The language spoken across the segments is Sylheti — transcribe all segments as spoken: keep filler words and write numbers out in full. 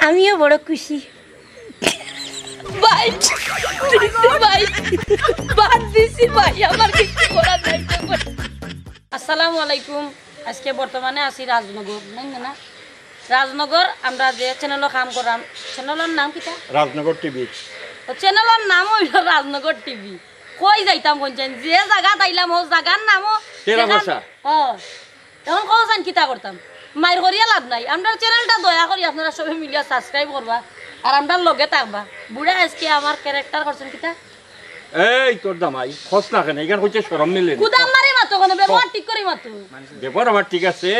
আমিও বড় খুশি। ভাই, ভাই, বাদ দিছি ভাই, আমার কিছু করার নাই। আসসালামু আলাইকুম। আজকে বর্তমানে আছি রাজনগর, নাই না? রাজনগর আমরা যে চ্যানেলও কাম করাম, চ্যানেলর নাম কিতা? রাজনগর টিভি। তো চ্যানেলর নাম অইল রাজনগর টিভি। কই যাইতাম কইন চাইন, যে জাগাত আইলাম, ও জাগার নামও টেরা ভাষা। ও, এখন কও চাইন কিতা করতাম? মাইর করিয়া লাভ নাই। আমরার চ্যানেলটা দয়া করি আপনারা সবে মিলিয়া সাবস্ক্রাইব করবা, আর আমরার লগে থাকবা। বুড়া আজকে আমার ক্যারেক্টার করছেন কিতা? এই তোর দামাই, খস না কেনে? ইখান কইতে শরম মিলে নি। কুদাম মারি মাতো কেনে? ব্যবহার ঠিক করি মাতো। ব্যবহার আমার ঠিক আছে,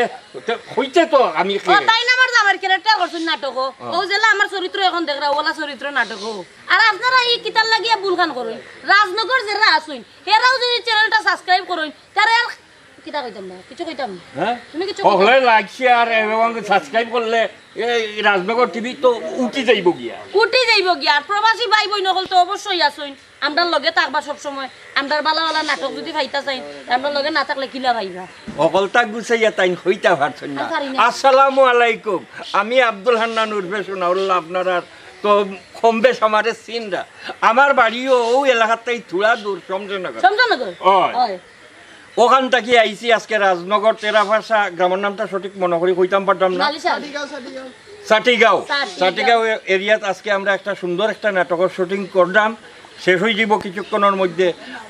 তে কইতে তো আমি ও, তাইন আমার জামাইর ক্যারেক্টার করছইন নাটকো। ও যেলা আমার চরিত্র এখন দেখরা, ওলা চরিত্র নাটকো। আর আপনারা ই কিতার লাগিয়া ভুলখান করইন? রাজনগর যেরা আছইন, হেরাও যদি চ্যানেলটা সাবস্ক্রাইব করইন, তারে আর কিতা কইতাম না, কিছু কইতাম না। হ্যাঁ? তুমি কিছু কইতাম হকলে না। লাইক, শেয়ার এবং সাবস্ক্রাইব করলে এই রাজনগর টিভি তো উঠি যাইব গিয়া। উঠি যাইব গিয়া। আর প্রবাসী ভাই বইন অকল তো অবশ্যই আছইন। আমরার লগে থাকবা সব সময়। আমরার বালা বালা নাটক যদি পাইতা চাইন, আমরার লগে না থাকলে কিলা পাইবা? হকলতা গুছাইয়া তাইন কইতা পারছইন না। আর পারি না। আসসালামু আলাইকুম, আমি আব্দুল হান্নান উর্ফে সোনাউল্লাহ। আপনারা তো কম বেশ আমারে চিনরা। আমার বাড়িও অউ এলাকাতেই থুড়া দূর, শমশেরনগর। শমশেরনগর? অয়। অয়। ওখান থাকি আইছি আজকে রাজনগর তেরাফাশা, গ্রামর নামটা সঠিক মনো করি কইতাম পারতাম না। নালিশা। সাটিগাঁও। সাটিগাঁও। সাটিগাঁও এ-, এরিয়াত আজকে আমরা একটা সুন্দর একটা নাটকর শুটিং করলাম, শেষ অই যিব কিছুক্ষণর মধ্যে।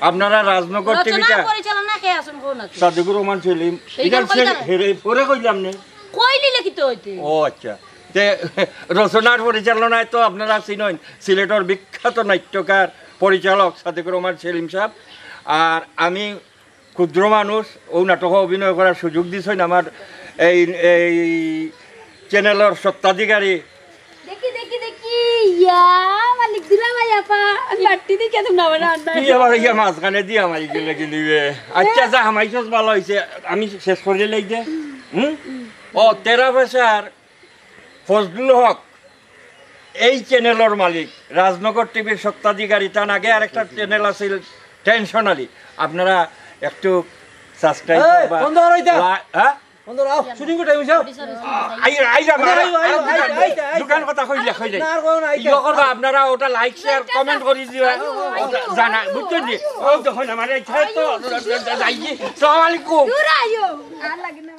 আপনারা রাজনগর রচনা টিভিটা পরিচালনা কে আছইন কোন আছে? সাদেকুর রহমান সেলিম। এইখান ইখান সে পরিচালনা। হেরে পরে কইলাম নে। কইলিলে কিতা অইতে? ও আচ্ছা। তে রচনার পরিচালনায় তো আপনারা চিনইন সিলেটর বিখ্যাত নাট্যকার পরিচালক সাদেকুর রহমান সেলিম সাহেব। আর আমি ক্ষুদ্র মানুষ, অউ নাটকো অভিনয় করার সুযোগ দিছইন আমার এই, এই চ্যানেলর স্বত্বাধিকারী। দেখি, দেখি, দেখি, ইয়া, মালিক দুলাভাই আপা, আমি বাট্টি দেখি তুমি না বানা আন্দাজ। তুই আবার ইয়া মাঝখানে দিয়া মারি গেলে কি দিবে? আচ্ছা, যা হামাইছস ভালা অইছে, আমি শেষ করি লাই দে। হুম? ও, তেরাফাশার ফজলুল হক এই চ্যানেলর মালিক, রাজনগর টিভির স্বত্বাধিকারী। তান আগে আরেকটা চ্যানেল আছিল টেনশন আলী, আপনারা একটু সাবস্ক্রাইব এই, করবা। বন্ধ করো এটা। লা-, হ্যাঁ? বন্ধ করো, আও, শুটিং করতে আইছো? I, I, I, I, I, I, I, I, I. দোকান কথা কইলে, কইলে। না, আর কোনো নাই। ইয়ে করবা, আপনারা ওটা লাইক, শেয়ার, কমেন্ট করি দিবা। I, I, I. ওটা জানা, বুঝছেন নি? ও যখন আমার এই তো, যাই কি? সালাম আলাইকুম। দূর আইও। আর লাগে না।